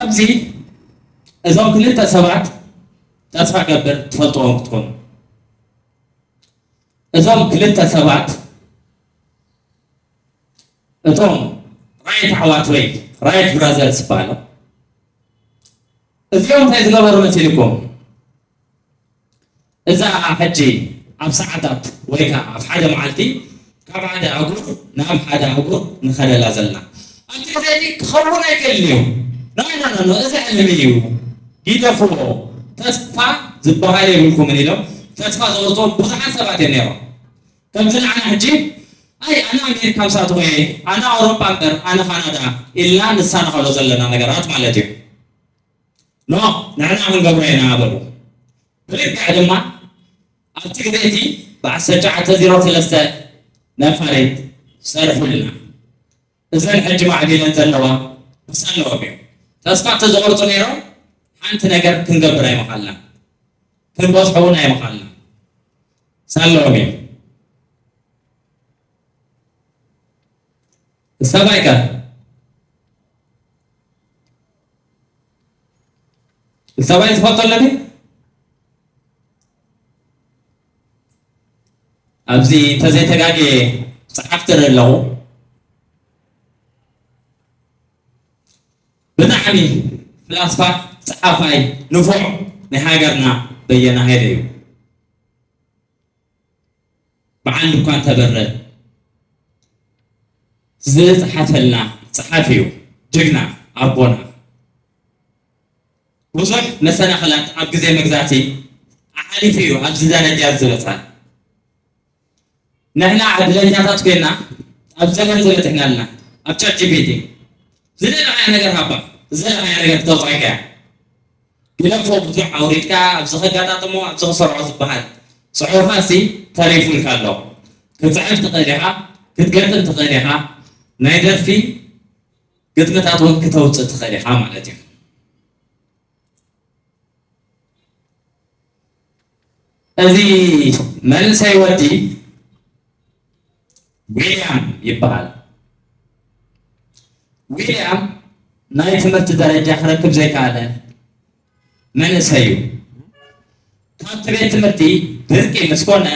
እዚ እዞም ክልተ ሰባት ተስፋ ገብር ትፈልጥዎም ክትኮኑ። እዞም ክልተ ሰባት እቶም ራይት ኣሕዋት ወይ ራይት ብራዘርስ ይበሃሉ። እዚኦም እንታይ ዝገበሩ መሲልኩም? እዛ ሕጂ ኣብ ሰዓታት ወይ ከዓ ኣብ ሓደ መዓልቲ ካብ ሓደ ኣህጉር ናብ ሓደ ኣህጉር ንኸደላ ዘለና ኣብቲ ግዜ እዚ ክኸውን ኣይክእልን እዩ። ኖ ኖ ኖ ኖ፣ እዚ ሕልሚ እዩ፣ ግደፍዎ፣ ተስፋ ዝበሃል የብልኩምን ኢሎም ተስፋ ዘቑርፁ ብዙሓት ሰባት እዮም ነይሮም። ከምዚ ንዓና ሕጂ ኣይ ኣነ ኣሜሪካ ምሳትኹ እየ፣ ኣነ ኣውሮፓ እምበር ኣነ ካናዳ ኢልና ንሳነኸሎ ዘለና ነገራት ማለት እዩ። ኖ ንሕና ክንገብሮ ኢና በሉ። ብልክዕ ድማ ኣብቲ ግዜ እቲ ብ1903 ነፋሪት ሰርሑልና። እዘን ሕጂ ማዕቢለን ዘለዋ ብሳለኦም እዩ። ተስፋ እንተዝቆርፁ ነይሮም ሓንቲ ነገር ክንገብር ኣይምኻልና፣ ክንበፅሑ እውን ኣይምኻልና። ሳለኦም እዩ። ሰብኣይ ከ ሰብኣይ ዝፈልጦ ኣለኒ። ኣብዚ እንተዘይተጋግየ ጸሓፍቲ ኣለኹ። ብጣዕሚ ፍላስፋ ጸሓፋይ ንፉዕ ናይ ሃገርና በየነ ሃይለ እዩ። በዓል ድኳን ተበረ ዝጸሓፈልና ጸሓፊ እዩ። ጅግና ኣቦና። ብዙሕ መሰናኽላት ኣብ ግዜ መግዛእቲ ኣሓሊፉ እዩ ኣብዚ ደረጃ ዝበጽሐ። ንሕና ዕድለኛታት ኮይና ኣብ ዘመን ዝበጽሕና ኣለና። ኣብ ቻት ጂ ፒ ቲ ዝደለኻያ ነገር ሃባ፣ ዝደለኻያ ነገር ክተውፅኣካ እያ። ግደፎ ብዙሕ ኣውሪድካ ኣብዚ ከጋጣጥሞ ኣብዚ ክሰርዖ ዝበሃል ጽሑፋሲ ተሪፉልካ ኣሎ። ክትጽሕፍ ትኽእል ኢኻ፣ ክትገጥም ትኽእል ኢኻ፣ ናይ ደርፊ ግጥምታት እውን ክተውፅእ ትኽእል ኢኻ ማለት እዩ። እዚ መንእሰይ ወዲ ዊልያም ይበሃል። ዊልያም ናይ ትምህርቲ ደረጃ ክረክብ ዘይከኣለ መንእሰይ እዩ። ካብቲ ቤት ትምህርቲ ብርቂ ምስ ኮነ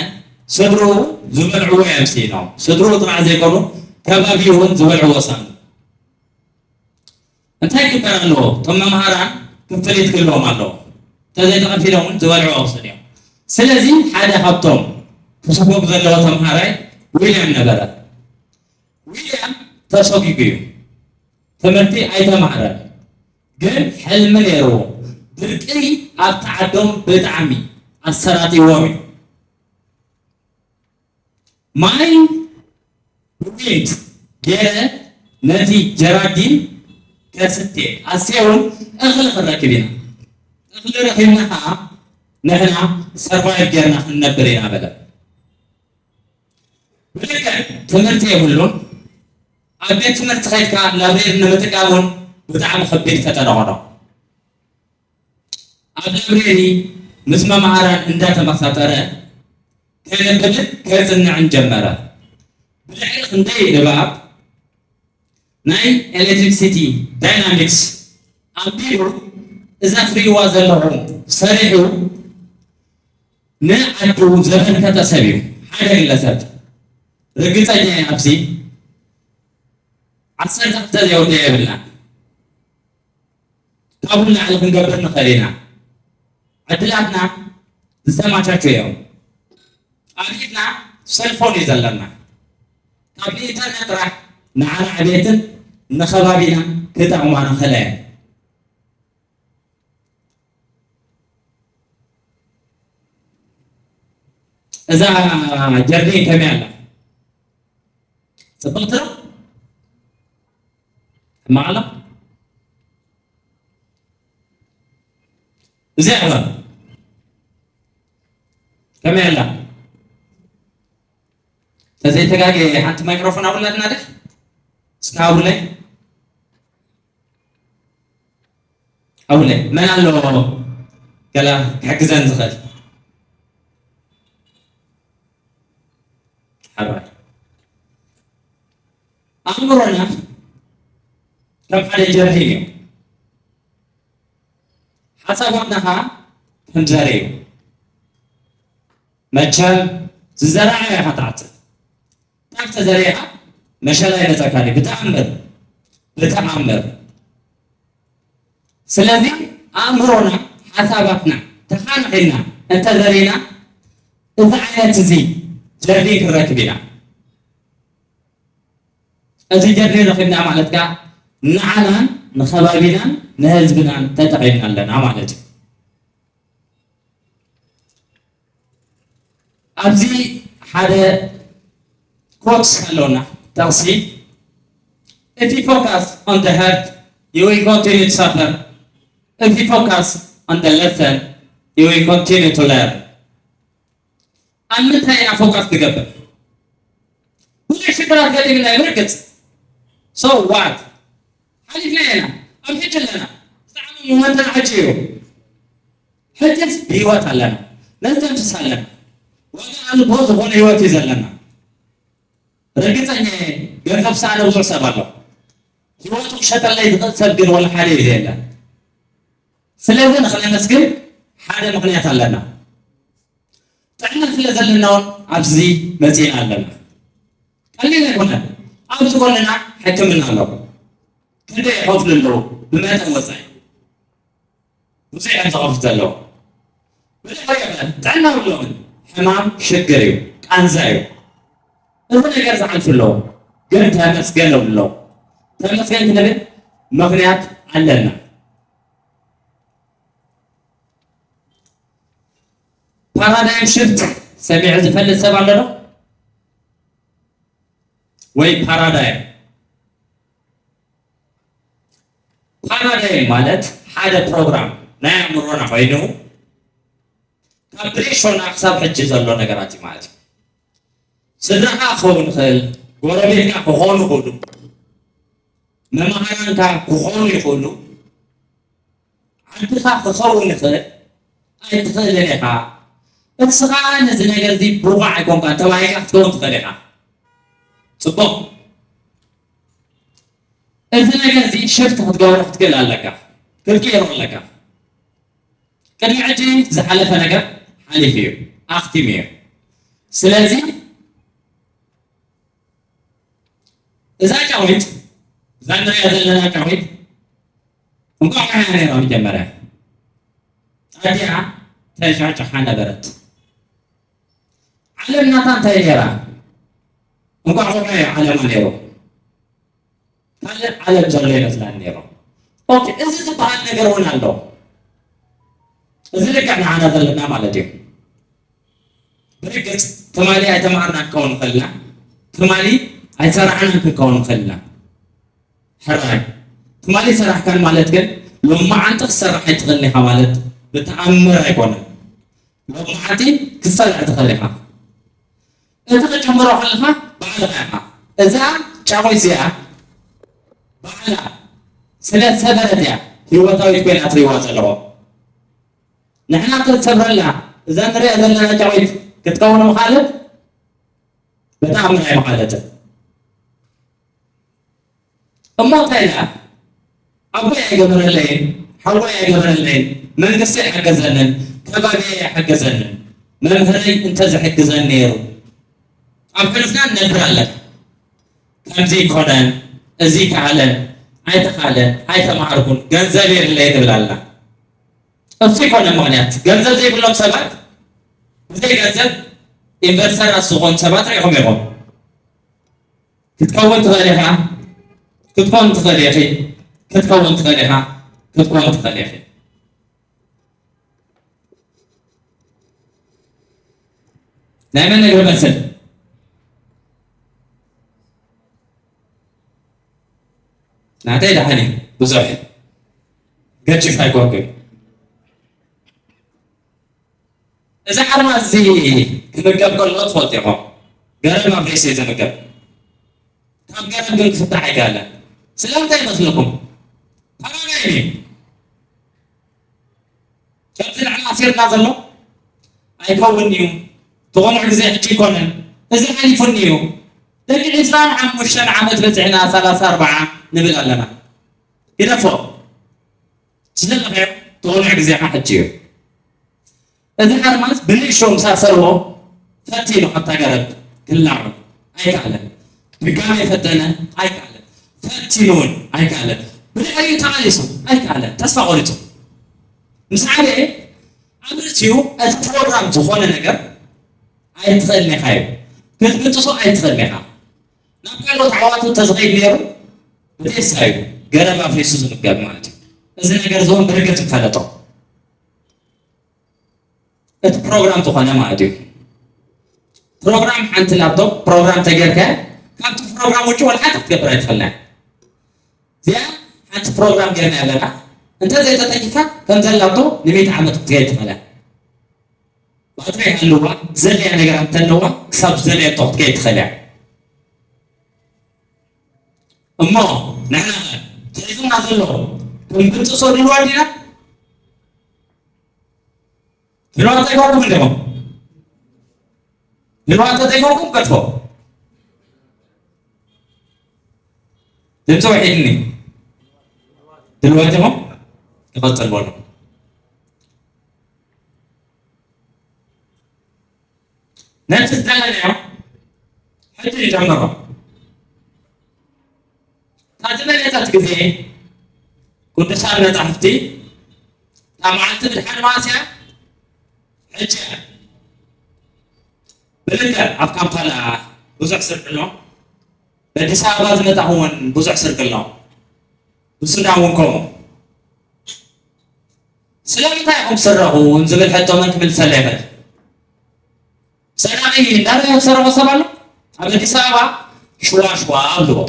ስድርኡ ዝበልዕዎ እዮም ስኢኖም። ስድርኡ ጥራሕ ዘይኮኑ ከባቢኡ እውን ዝበልዕዎ ሰኣኑ። እንታይ ክግበር ኣለዎ? እቶም መምሃራን ክፍሊት ክህልዎም ኣለዎ። እንተዘይተኸፊሎም እውን ዝበልዕዎ ክወስድ እዮም። ስለዚ ሓደ ካብቶም ክስጎግ ዘለዎ ተምሃራይ ዊልያም ነበረ። ዊልያም ተሰጒጉ እዩ። ትምህርቲ ኣይተምሃረን። ግን ሕልሚ ነይርዎ። ድርቂ ኣብቲ ዓዶም ብጣዕሚ ኣሰራጢዎም እዩ። ማይ ብዊንት ገይረ ነቲ ጀራዲን ከስቴ ኣስቴ እውን እኽሊ ክንረክብ ኢና። እኽሊ ረኺብና ከዓ ንሕና ሰርቫይቭ ጌርና ክንነብር ኢና በለ። ብልክዕ ትምህርቲ የብሉን። ኣብ ቤት ትምህርቲ ከይድካ ላብሬሪ ንምጥቃም እውን ብጣዕሚ ከቢድ ፈተነ ኾኖ። ኣብ ላብሬሪ ምስ መምሃራን እንዳተመሳጠረ ከንብብን ከጽንዕን ጀመረ። ብድሕሪ ክንደይ ንባብ ናይ ኤሌክትሪክሲቲ ዳይናሚክስ ኣንቢቡ እዛ ትርእይዋ ዘለኹም ሰሪሑ ንዓዱ ዘበርከተ ሰብ እዩ። ሓደ ግለሰብ ርግጸኛ እየ ኣብዚ ዓሰርተ ክልተ ዘይወደየ የብልናን። ካብኡ ንላዕሊ ክንገብር ንኽእል ኢና። ዕድላትና ዝተማቻቹ እዮም። ኣብ ኢድና ሰልፎን እዩ ዘለና። ካብ ንኢንተርነት ጥራሕ ንዓና ዕቤትን ንኸባቢና ክጠቕማ ንኽእላ እየን። እዛ ጀርዲን ከመይ ኣላ? ጽብቕቲ ዶ? ሕማቕ ኣላ? እዚኣ ኸ ከመይ ኣላ? ተዘይተጋግየ ሓንቲ ማይክሮፎን ኣብላትና ደ? እስከ ሃቡለይ። ሃቡለይ። መን ኣሎ ገላ ክሕግዘን ዝኽእል? ሓራይ። ኣእምሮና ከም ሓደ ጀርዲን እዩ። ሓሳባትና ኸዓ ከም ዘርኢ እዩ። መቸም ዝዘራዕካዮ ኢኻ ትዓጽድ። ካብ ተዘሪእካ መሸላ ይመጸካ ድዩ? ብተኣምር፣ ብተኣምር። ስለዚ ኣእምሮና፣ ሓሳባትና ተኻናኺና እንተዘሪእና፣ እዚ ዓይነት እዚ ጀርዲን ክንረክብ ኢና። እዚ ጀርዲን ረኺብና ማለት ከኣ ንዓናን ንኸባቢናን ንህዝብናን ተጠቒምና ኣለና ማለት እዩ። ኣብዚ ሓደ quotes ኣለና፣ ጥቕሲ፣ "If you focus on the hurt, you will continue to suffer. If you focus on the lesson, you will continue to learn." ኣብ ምንታይ ኢና ፎካስ ንገብር? ብዙሕ ሽግራት ገጢምና እዩ፣ ብርግጽ። So what? ሓሊፍና ኢና። ኣብ ሕጂ ኣለና። ብጣዕሚ ሞመንትና ሕጂ እዩ። ሕጅስ ብህይወት ኣለና። ነስተንፍስ ኣለና። ዋጋ ኣልቦ ዝኾነ ህይወት እዩ ዘለና። ርግጸኛ እየ፣ ገንዘብ ዝሰኣነ ብዙሕ ሰብ ኣሎ። ህይወቱ ክሸጠለይ ዝኽእል ሰብ ግን ወላ ሓደ እዩ ዘየለ። ስለዚ ንኽነመስግን ሓደ ምኽንያት ኣለና። ጥዕና ስለ ዘለና እውን ኣብዚ መጺእና ኣለና። ቀሊል ኣይኮነን። ኣብዚ ጎንና ሕክምና ኣሎ። ክንደይ ይኸፍሉ ኣለዉ? ብመጠን ወጻኢ ብዙሕ እዮም ዝኸፍሉ ዘለዉ። ብድሕሪኡ ኸ ጥዕና የብሎምን። ሕማም ሽግር እዩ፣ ቃንዛ እዩ። እዚ ነገር ዝሓልፉ ኣለዉ፣ ግን ተመስገን ይብሉ ኣለዉ። ተመስገን ክንብል ምኽንያት ኣለና። ፓራዳይም ሽፍት ሰሚዑ ዝፈልጥ ሰብ ኣሎ ዶ? ወይ ፓራዳይም፣ ፓራዳይም ማለት ሓደ ፕሮግራም ናይ ኣእምሮና ኮይኑ፣ ካብ ብሪሾና ክሳብ ሕጂ ዘሎ ነገራት እዩ ማለት እዩ። ስድራኻ ክኸውን ይኽእል፣ ጎረቤትካ ክኾኑ ይኽእሉ፣ መማህራንካ ክኾኑ ይኽእሉ፣ ዓድኻ ክኸውን ይኽእል፣ ኣይትኽእልን ኢኻ። እስኻ ነዚ ነገር እዚ ብቑዕ ኣይኮንካን ተባሂልካ ክትከውን ትኽእል ኢኻ። ጽቡቕ። እዚ ነገር እዚ ሽፍት ክትገብሮ ክትክእል ኣለካ፣ ክትቅይሮ ኣለካ። ቅድሚ ሕጂ ዝሓለፈ ነገር ሓሊፉ እዩ፣ ኣኽቲሙ እዩ። ስለዚ እዛ ጫዊት፣ እዛ ንሪኣ ዘለና ጫዊት እንቋቑሖ እያ ነይራ መጀመርያ። ኣዲኣ ተጫጭሓ ነበረት። ዓለም ናታ እንታይ ነይራ? እንቋቑሖ እዩ ዓለማ ነይሩ። ካልእ ዓለም ዘሎ ይመስላኒ ነይሩ። ኦኬ፣ እዚ ዝበሃል ነገር እውን ኣሎ። እዚ ልክዕ ንዓና ዘለና ማለት እዩ። ብርግጽ ትማሊ ኣይተማሃርና ክንከውን ንኽእል ኢና። ትማሊ ኣይሰራሕናን ክንከውን ንኽእል ኢና። ሕራይ፣ ትማሊ ሰራሕካን ማለት ግን ሎማዓንቲ ክትሰርሕ ኣይትኽእልን ኢኻ ማለት ብተኣምር ኣይኮነን። ሎማዓንቲ ክትሰርሕ ትኽእል ኢኻ። እቲ ክትጅምሮ ከለኻ ባዕልኻ ኢኻ። እዛ ጫቑት እዚኣ ባዕላ ስለ ዝሰበረት እያ ህይወታዊት ኮይና ትርእይዋ ዘለኹም። ንሕና እንተዝሰብረልና እዛ ንሪኣ ዘለና ጫቑት ክትከውን ምኻለት ብተኣምር ኣይምኻለትን። እሞ እንታይ ኢላ? ኣቦይ ኣይገበረለይን፣ ሓወይ ኣይገበረለይን፣ መንግስቲ ኣይሓገዘንን፣ ከባቢ ኣይሓገዘንን። መምህረይ እንተዝሕግዘኒ ነይሩ። ኣብ ሕሉፍና ንነብር ኣለና። ከምዚ ኣይኮነን፣ እዚ ኣይከኣለን፣ ኣይተኻእለን፣ ኣይተማሃርኩን፣ ገንዘብ የብለይን ንብል ኣለና። እሱ ኣይኮነን ምኽንያት። ገንዘብ ዘይብሎም ሰባት ብዘይ ገንዘብ ኢንቨስተራት ዝኾኑ ሰባት ርኢኹም ኢኹም። ክትከውን ትኽእል ኢኻ፣ ክትኮን ትኽእል ኢኺ፣ ክትከውን ትኽእል ኢኻ፣ ክትኮን ትኽእል ኢኺ። ናይ መን ነገር መስል? ናተይ ደሓን እዩ፣ ብዙሕ ገጭፍ ኣይኮንኩን። እዚ ሓርማዝ እዚ ክምገብ ከሎ ትፈልጡ ኢኹም። ገረብ ኣብ ርእሲ እዩ ዝምገብ። ካብ ገረብ ግን ክፍታሕ ኣይከኣለን። ስለምንታይ ይመስለኩም? ፓራዳይም እዩ። ከምዚ ንሕና ኣሲርና ዘሎ ኣይከውን እዩ። እቲ ቁኑዕ ግዜ ሕጂ ኣይኮነን። እዚ ሓሊፉኒ እዩ። ደቂ ዕስራን ሓሙሽተን ዓመት በጺሕና ሰላሳ ኣርባዓ ንብል ኣለና። ይደፎ። ዝደለኻዮ ትቕኑዕ ግዜ ከዓ ሕጂ እዩ። እዚ ሓርማዝ ብንእሽቶ ምስ ኣሰርዎ ፈቲኑ ካብታ ገረብ ክላዖል ኣይከኣለን። ድጋሜ ፈተነ፣ ኣይከኣለን። ፈቲኑ እውን ኣይከኣለን። ብድሕሪኡ ተቓሊሱ ኣይከኣለን። ተስፋ ቆሪጹ ምስ ዓበየ ኣብ ርእሲኡ እቲ ፕሮግራም ዝኾነ ነገር ኣይትኽእልን ኢኻ እዩ። ክትብጥሶ ኣይትኽእልን ኢኻ። ናብ ካልኦት ዓዋቱ ተዝኸይድ ነይሩ ብቴስታ እዩ ገረብ ኣፍሪሱ ዝምገብ ማለት እዩ። እዚ ነገር እዚ እውን ብርግጽ ንፈለጦ። እቲ ፕሮግራም ዝኾነ ማለት እዩ። ፕሮግራም ሓንቲ ላፕቶፕ ፕሮግራም ተጌርካ ካብቲ ፕሮግራም ውጭ ወላ ሓንቲ ክትገብር ኣይትኽእልን። እዚኣ ሓንቲ ፕሮግራም ጌርና ኣለና። እንተ ዘይተጠቂምካ ከምዛ ላፕቶፕ ንሚእቲ ዓመት ክትከይድ ትኽእል እያ። ባትሪ ይሃልዋ፣ ዘድልያ ነገር እንተለዋ ክሳብ ዝደለየቶ ክትከይድ ትኽእል እያ። እሞ ንሕና ኸ ትሒዙና ዘሎ ክንብጥሶ ድልዋት ዲና? ድልዋት ኣይኮንኩም እንዲኹም? ድልዋት ተዘይኮንኩም ገድፎ። ድምፂ ውሒድኒ። ድልዋት ኢኹም? ይቐፅል በሉ። ነቲ ዝደለናዮ ሕጂ ንጀምሮ። እታ ዝበለጸት ግዜ ቅዱሳን መጻሕፍቲ እታ መዓልቲ ምድሓን ማእስያ ሕጂ እያ። ብልክዕ ኣብ ካምፓላ ብዙሕ ስርቂ ኣሎ። በኣዲስ ኣበባ ዝመጻኹ እውን ብዙሕ ስርቂ ኣሎ። ብሱዳን እውን ከምኡ። ስለምንታይ ኢኹም ትስረቑ ዝብል ሕቶ መን ክምልሰለይ ይኽእል? ሰራቒ እንዳበለ ዝሰረቐ ሰብ ኣሎ? ኣብ ኣዲስ ኣበባ ሽዋ ሽዋ ኣብልዎ።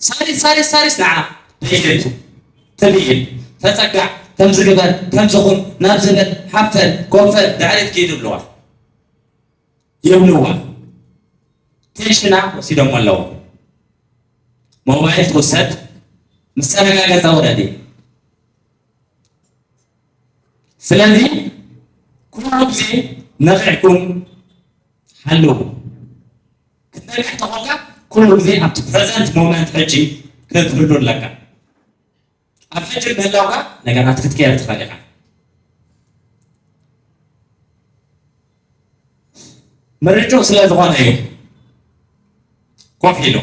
ሳሪስ ሳሪስ ሳሪስ ንዓ በየቱ ትብይን ተጸጋዕ ከምዚ ግበር ከምዚ ኹን ናብዚ በል ሓፈል ኮፈል ድሕሪት ኪድ ይብልዋ። ይብልዋ። ቴንሽና ወሲዶሞ ኣለዉ። ሞባይል ትውሰድ ምስ ተረጋገጸ ውረዲ። ስለዚ ኩሉ ግዜ ነቒዕኩም ሓልዉ። ክትነቅሕ ተኾንካ ኩሉ ግዜ ኣብቲ ፕረዘንት ሞመንት ሕጂ ክትህሉ ኣለካ። ኣብ ሕጂ ምህላውካ ነገራት ክትቀየር ትኽእል ኢኻ። ምርጭኡ ስለ ዝኾነ እዩ ኮፍ ኢሉ።